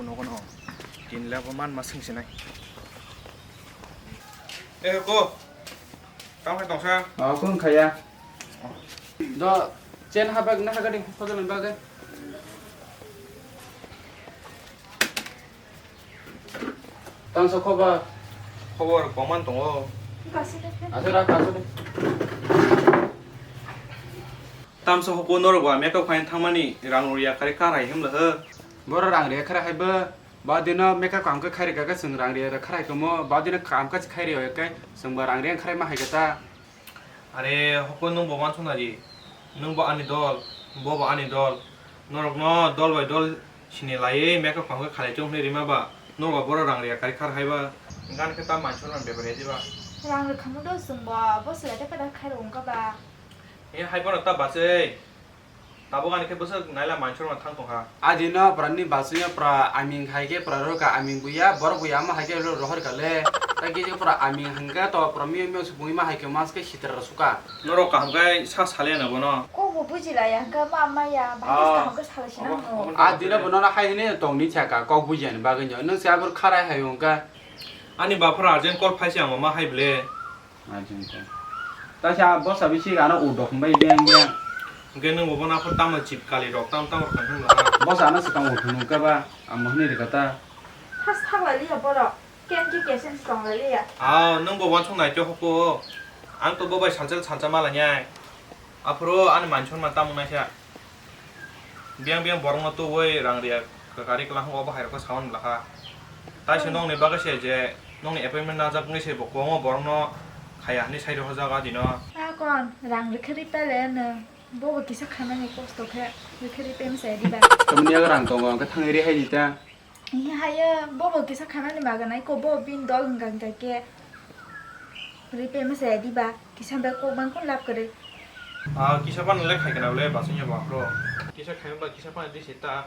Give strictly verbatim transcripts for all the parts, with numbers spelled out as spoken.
Nogo no. Tin labo man ma swng sinai. Eh, ko. Tamo hai tongsa. Oh, kun khaya. Do, chen habak na hagadi hotel bagwi. Tangsa khobor. Khobor koman tongo. Aswk rak aswk. Tamsa hoko norok ba makeup khaina thangmani rang rwya kari kar hai himla ho. Boro rang rwya kar hai bo. Ba dino makeup kam khe khairi kha khe chwng rang rwya kharai tomo, ba dino kam khe khairi ya khe chwng ba rang rwya kharai ma hai khe ta. Are hoko nwng bo wansuk nai di, nwng bo ani dol, bo bo ani dol, norok no dol bai dol sini laiwi makeup kam khe khalai chong hwnwi rima ba, norok ba boro rang rwya kari khar hai ba, gan khe ta manchor man bepar ya di ba. Rang rwkha mo do chwng bo, bo swlai ta kada khairo wngkha ba. E hai bono ta bachai. Tabuk ani khe bwswk naila manchor ma thang tongkha. Adino pura ni basingya pura aming hai khe pura rohor ka aming buya borok buya ama hai khe rohor ka le. Tai khe pura aming hangkhe to pura miyo miyo se bui ma hai khe mas khe sitra rw suka. Norok kaham khe sa saliya na bono. Kok bo buji laya hangkhe ma ma ya bahai kaham khe salai sinang no. Adino bono hai hini tong ni chaka kok buji ani bagwi no. Nwng se abor kharai hai hangkhe. Ani baphara urgent call phaisi ang ma hai ble. Ajin ko. Ta sa bosa bisi gana u dok bai beng beng. Hwnkhe nwng bo bono aphuru tamo chip kali rok tam tam rok tong hwnla. Bosa ano swkang u thunu ka ba, amo hwnwi rwkha ta. Has thak lai liya borok. Ken ki kesen swkang lai liya. Ah, nwng bo wansuk nai khe hoko. Ang to bo bai salsa salsa ma lainai. Aphuru ani manchor ma tamo naisa. Biyang biyang borokno tubui rang riya kwkari kwlahwngo, obo hai rokno saui bwlakha. Tai se nokni bagwi se je nokni appointment najak wngwi se bo kwbangma borokno khaiya hinwi sai rohorjak a dino. A kon, rang rwkhe ri pele nwng. Bobo kisa khanani kosto khe rwkhe ri pem se diba. Tamni yago rang tongo, hwnkhe thangwi ri hai di ta. Hiya hayo, bobo kisa khanani maganai ko, bo bini dol hwnkha hwnkha khe. Ri pem se diba, kisa bai kok bang kun lab kwrwi. Ah, kisa phano le khai kana le basingya ba bro. Kisa khai ba kisa phano di se ta.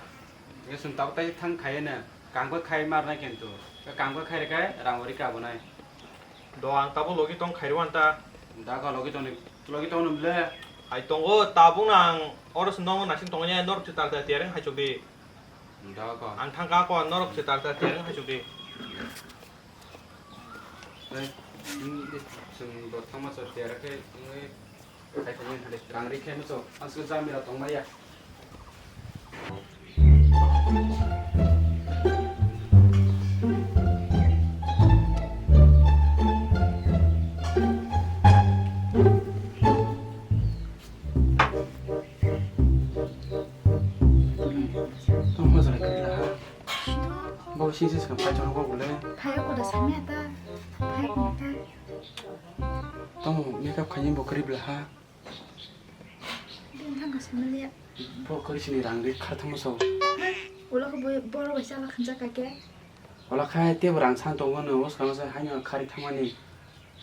Nge sung tabuk tai thang khai na, kangkoi khai mar nai kentu. Kangkoi khai re kai rang ori ka bonai. Do ang tabuk logi tong khai rwan ta. Da ka logi tong ni, logi tong ni le. Hai tongo tabuk nang oro se nong naising tongo ya norok se tal ta tiareng hai chok di. Da ka. Ang thangka ko norok se tal ta tiareng hai chok di. Ei, nwng de chwng bo thangma chwng tiyar khe wngwi khai thangmani hwnwi rang ri khe muchung, aswk jamila tongmaya. Tamo jora kiri laha. Bo sisi swkang pai choro bo bole. Phai ko da samya ta. Phai ko ta. Tamo makeup khaini bo kiri laha. Din thang ka samya. Bo kiri sini rang ri kha thamo so. Ulo ko bo boro bai chala khanjak ka ke. Ola khai tebo rang san tongo no, o swkang se haino khari thangmani.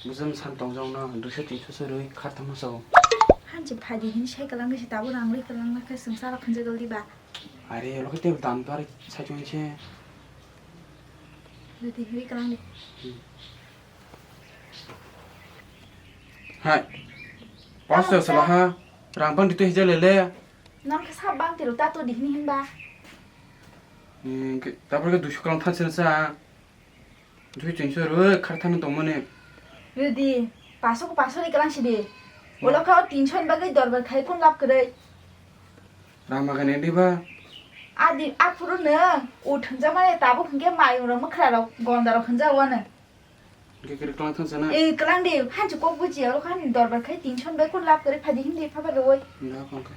Bwswng san tongjak no, duiso tinso se rwi khar thangma sao. Hanchi phai di hin sai kwlang khe se tabuk rang rwi kwlang na khe swngsa rok khanjak gal di ba. Are, ola khe tebo dam to are sai chong se. Rwi di, rwi kwlang di. Hmm. Hai. Pas to sala ha. Rang bang di to hija lele. Nang khe sa bang tiro ta to di hin hin ba. Hmm, ke, tapor ke duiso kwlang thanse sa. Dui tinso rwi khar thani tongmani. Rwdi, paso ko paso ni kwlang sidi. Hmm. Ulo kha o tinso ni bagwi dorbar khai kun lab kwrwi. Rama gani diba? Adi aphuru no u thwngjak mani tabuk hwnkhe mayung rok mwkhra rok gonda rok hwnjak wano. Hwnkhe kwrwi kwlang thang sana? E kwlang di, hanchi kok buji oro kha ni dorbar khai tinso ni bagwi kun lab kwrwi phadi hindi phaba rwi. Da kong kha.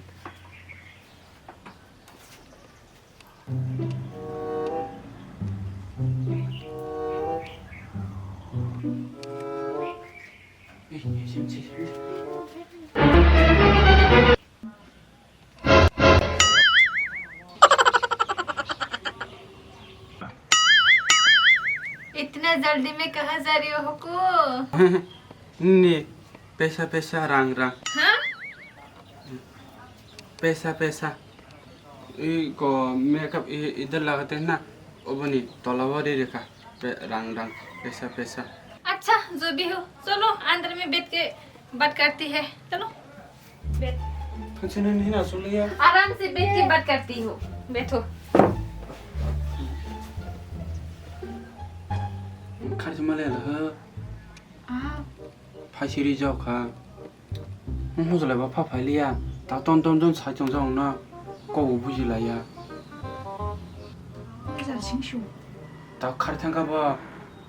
इतना जल्दी में कहाँ जा रही हो को? Ni, pesa pesa rang rang. हाँ? Pesa pesa. Iko makeup i- idhar lagate na, oboni tolabo ri rekha. Pe- rang rang, pesa pesa. अच्छा, जो भी हो, चलो अंदर में बैठ के बात करती है। चलो, बैठ। Thansi nini hina suliya. आराम से बैठ के बात करती हो, बैठो। Malai la ho. Ah. Phai siri jao kha. Hojlai ba pha phai liya. Ta ton ton jon sai tong jao na. Ko bo buji laiya. Hojlai sing su. Ta khar thang kha bo.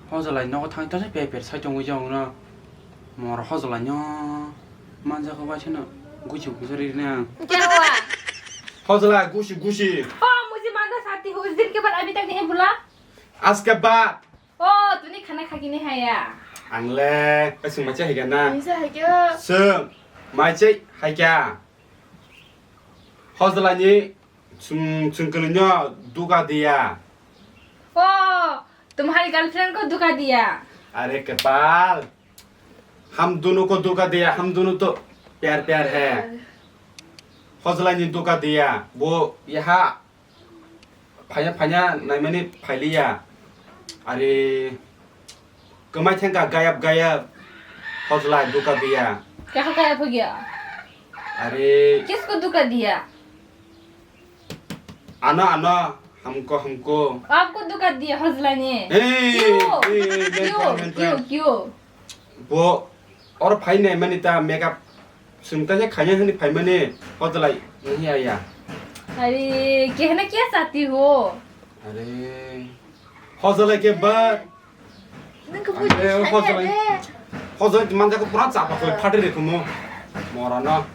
Hojlai nogo thang ta se pe pe sai tong jao na. Mor hojlai no. Manja ko ba se no. Gusi gusi ri na. Kya hua? Hojlai gusi gusi. Oh, mujhe manja saati ho. Is din ke baad abhi tak nahi bula? Aaj ke baad. Oh, tuni khana kha ki nahi haya? Ang le, eh, swng maichai hai kha na? Maichai hai kha. Swng maichai hai kha. Hojlai ni swng, swng kwlwng no duka diya. Oh, tumhari girlfriend ko duka diya. Are kapal. Hum dono ko duka diya, hum dono to pyar pyar hai. Hojlai ni duka diya. Bo yaha Phaiya, phaiya, naimani phailiya. Are, kwmai thangkha gayab, gayab. Hojlai duka diya. Kya gayab ho gaya? Are. Kisko duka diya? Ano, ano, humko, humko. Aapko duka diya, Hojlai ne? Hey, kyun? Hey, hey, kyun? Kyun? Kyun? Bo oro phai naimani ta makeup swng ta khe khaina hwnwi phaimani Hojlai wngya ya. Are, kehna kya chahti ho? Are, Hojlai ke ba. Nang khe are, buji Hojlai. Hojlai manjak pura chapa khoi phate rekhumo. Morano.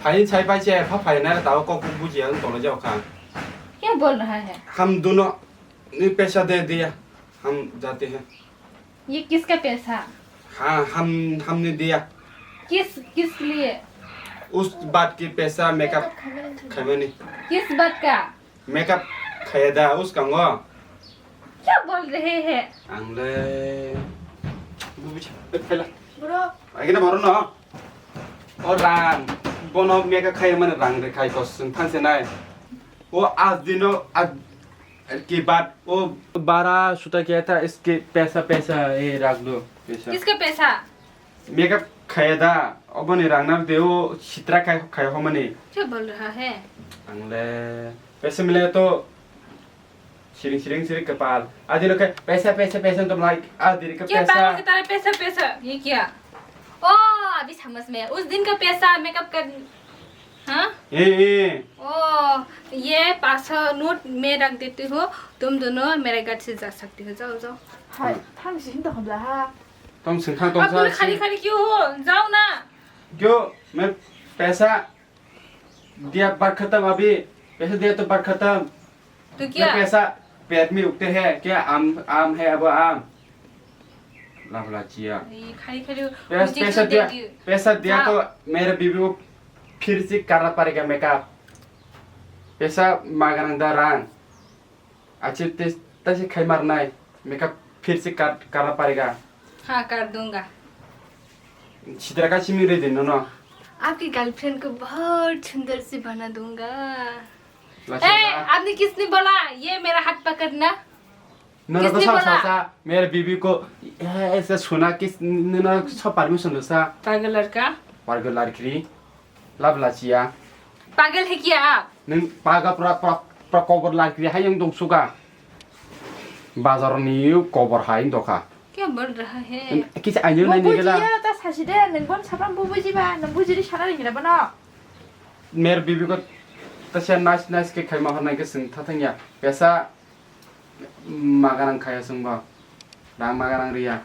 Phai sai pai se pha phai na ta kok buji ang tolo jao kha. Kya bol raha hai? Hum dono ni paisa de diya. Hum jate hain. ये किसका पैसा? हाँ, हम, हमने दिया। किस, किस लिए? उस बात की पैसा makeup खाने। किस बात का? Makeup khaya da, uskang o. क्या बोल रहे हैं? Ang le. Bro. Agina baro no. O rang, bono makeup khaya mani rang de khai kos sung thanse nai. O as dino, as की बात, वो बारह सौ तक किया था, इसके पैसा, पैसा, ये रख दो, पैसा। किसका पैसा? Makeup khaya da, oboni rang na de, o sitra khai, khai homani. क्या बोल रहा है? Ang le, paisa mile to, siring, siring, siring kapal. Adi lo khai, paisa, paisa, paisa to like, adi ka क्या paisa. पागल की तरह पैसा, पैसा? ये क्या? ओ, अभी समझ में आया। उस दिन का पैसा, makeup कर, हाँ? ए, ए। ओ, ये पाँच सौ नोट मैं रख देती हूँ, तुम दोनों मेरे घर से जा सकती हो, जाओ, जाओ। Hai, hmm. Thang sing tong la ha. Tong sing thang tong. Ab sa khali sing. Khali kyun ho? Jao na. Kyun? Main paisa diya, baat khatam abhi. Paisa diya to baat khatam. तो ये क्या? पैसा पेट में उगते हैं क्या? आम, आम है, अब आम। लाभ लाचिया। ये खाली, खाली पैस-, मुझे पैसा क्यों दिया, दे दियो? पैसा दिया हाँ। तो मेरे बीबी को फिर से करना पड़ेगा मेकअप। पैसा मांग रहा था रांग। अच्छे ते-, तैसे खाई मारना है। मेकअप फिर से कर, करना पड़ेगा। हाँ, कर दूंगा। छितरा का छिमी रे दिन, नो, नो। आपकी गर्लफ्रेंड को बहुत सुंदर से बना दूंगा। ए, आपने किसने बोला ये मेरा हाथ पकड़ना? किसने बोला? मेरे बीवी को ऐसे सुना किस, सब परमिशन दो सा। पागल लड़का। पागल लड़की। Lab lachiya. पागल है क्या आप? Nung paga pra, pra, pra kobor laki hai yang dong suka. Bazar ni kobor hai dong kha. क्या बोल रहा है? Kisa ayo nai ni gela. Bujiya ta sasi de, nung bon sapang bujiba, nung bujiri sana ringira bano. Mer bibi ko ta se nice nice ke khai ma hor nai ke sing tha thang ya. Pesa magarang khaya sung ba. Rang magarang riya.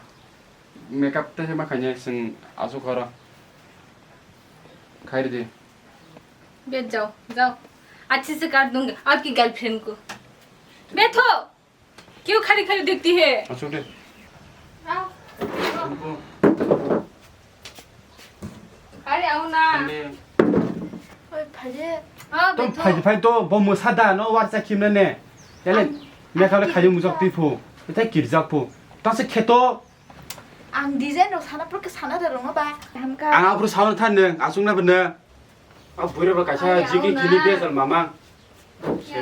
Makeup ta se ma khanya sing asu khoro. Khai ri de. बैठ जाओ, जाओ। अच्छे से काट दूंगी आपकी गर्लफ्रेंड को। बैठो। क्यों खड़ी खड़ी देखती है? Asuk de. आओ। अरे आओ ना। Oi, phaide. हाँ, बैठो। Phai phai to bo mosa da no warsa khimna ne. Ele mekha le khayu mujak ti phu. Ita kirjak phu. Ta se kheto. Ang design rok sana pura ke sana da rong ba. Hamka. Ang apru sana than ne, asuk na bne. A bwrwi ba kaisa jigi khini bejal mamang.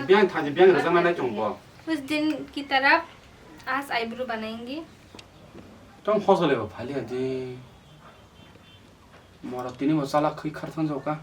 Biang thanji biang rwjaknai nai chwng bo. उस दिन की तरह आज आईब्रो बनाएंगे। Tong hosole ba phali adi. Mora tini bo chala khwi khar thang joka.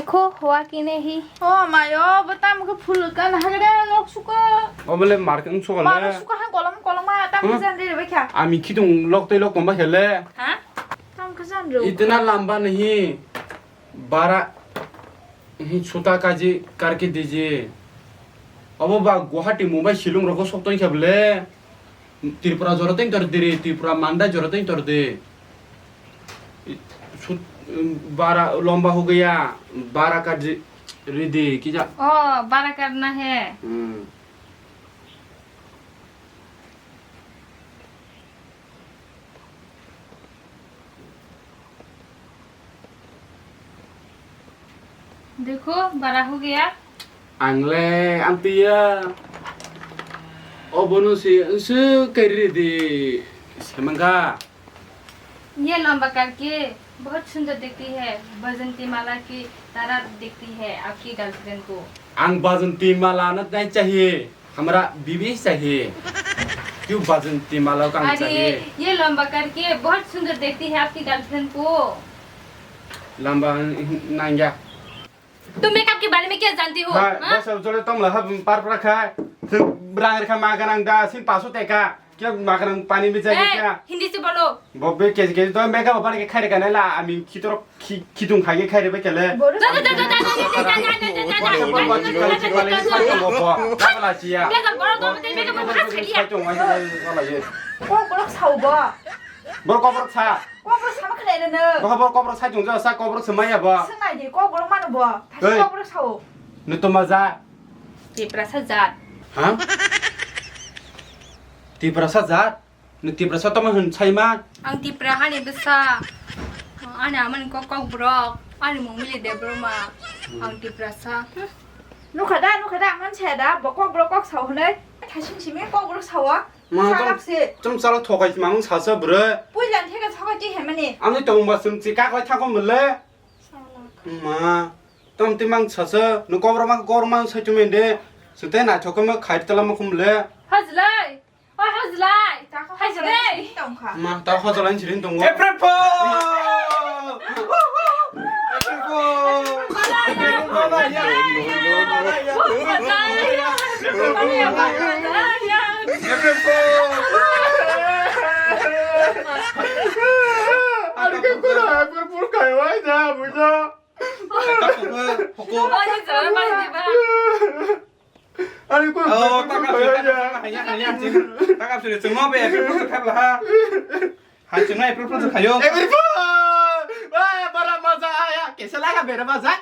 Kho hua kine hi. O mayo, bo tam khe phul kan hagre lok suka. O bole mark ang suka Maro le. Suka han kolom kolom ma tam Hmm? Khe jan re bai kha. Ami khidung lok tei lok tong ba khele. Ha? Tam khe jan re. Itna lamba nahi. Bara hi chuta kaji karke diji. Abo ba Guwahati Mumbai Shillong rogo sok tong khe bole. Tripura jora teng tor diri, Tripura Manda jora teng tor di. Sut-, bara lomba ho gaya, bara ka di, ridi, kija. Oh, bara karna hai. Hmm. Dekho, bara ho gaya. Ang le amtwi ya. Obono se nswk kari di semangkha. ये लंबा करके बहुत सुंदर दिखती है, बसंती माला की तरह दिखती है आपकी गर्लफ्रेंड को। Ang Bajanti Mala no nai chahiye. Hamara bibi chahiye. Kyu Bajanti Mala ko ang chahiye. अरे, ये लंबा करके बहुत सुंदर दिखती है आपकी गर्लफ्रेंड को। Lamba nangya. तुम मेकअप के बारे में क्या जानती हो? Hai, हाँ? Bosor jole tong la ha par pra khai. Sing brang rkha ma ganang da, sing paso teka. Kya ma ganang pani bi jage ए, kya? हिंदी से बोलो। Bo be ke ke to makeup bar ke khai re kana la, ami khitoro khi-, khitung khai ke khai re be kele. जा, जा, जा। Bor kok borok sao bo? Kok borok sa? Kok borok sama khlai reno. Kok borok, kok borok sai tong ja, sa kok borok se maya bo. Swngnai di, kok borok mano bo. Thasi kok borok sao. Nw toma ja. Tiprasa jat. Ha? Tiprasa jat? Nw Tiprasa toma hwn sai ma? Ang Tipra hani bwsa. Ani amani kok kok borok. Ani mung mili Debbarma. Ang Tiprasa. Nukha da, nukha da, ang man saya da, bo kok borok kok sao hwnwi. Thasing simi kok borok sao. Ma, Salak se. Chum chala thokai ma mung sasa bwrwi. Puila theka thokai ti hemani. Ang tong ba sum chi ka koi thangko mle. Salak. Ma, tom ti mang sasa, no kobra ma kor mang sa chum ende. Sute na thoko ma khai tala ma khum le. Hajlai. Oi hajlai. Hajlai. Tongkha. Ma, ta hajlai chirin tongo. April Fool! April Fool! April Fool! Ani ke kura, April Fool kai wai da, bujo. Ani ko. Oh, taka suri, taka suri, taka suri, chwngno be April Fool khabla ha. Hai chwngno April Fool khayo. April Fool! Wah, bara maza ya. Kaisa laga bera maza.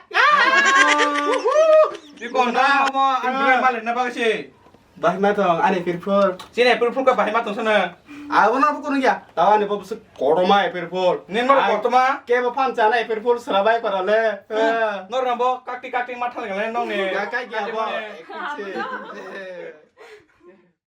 Di kona mo ang bera malik na bagsi. Bahima tong ani April Fool. Sini April Fool ka bahima tong sana. Abo na buku nungya. Tawa ni babu Koroma April Fool. Ni nor kortoma? Ke bo phan chana April Fool srabai korale. Hmm. Nor rambo kakti kakti matha lagale nong ni. Ga kai gya bo. Acting se.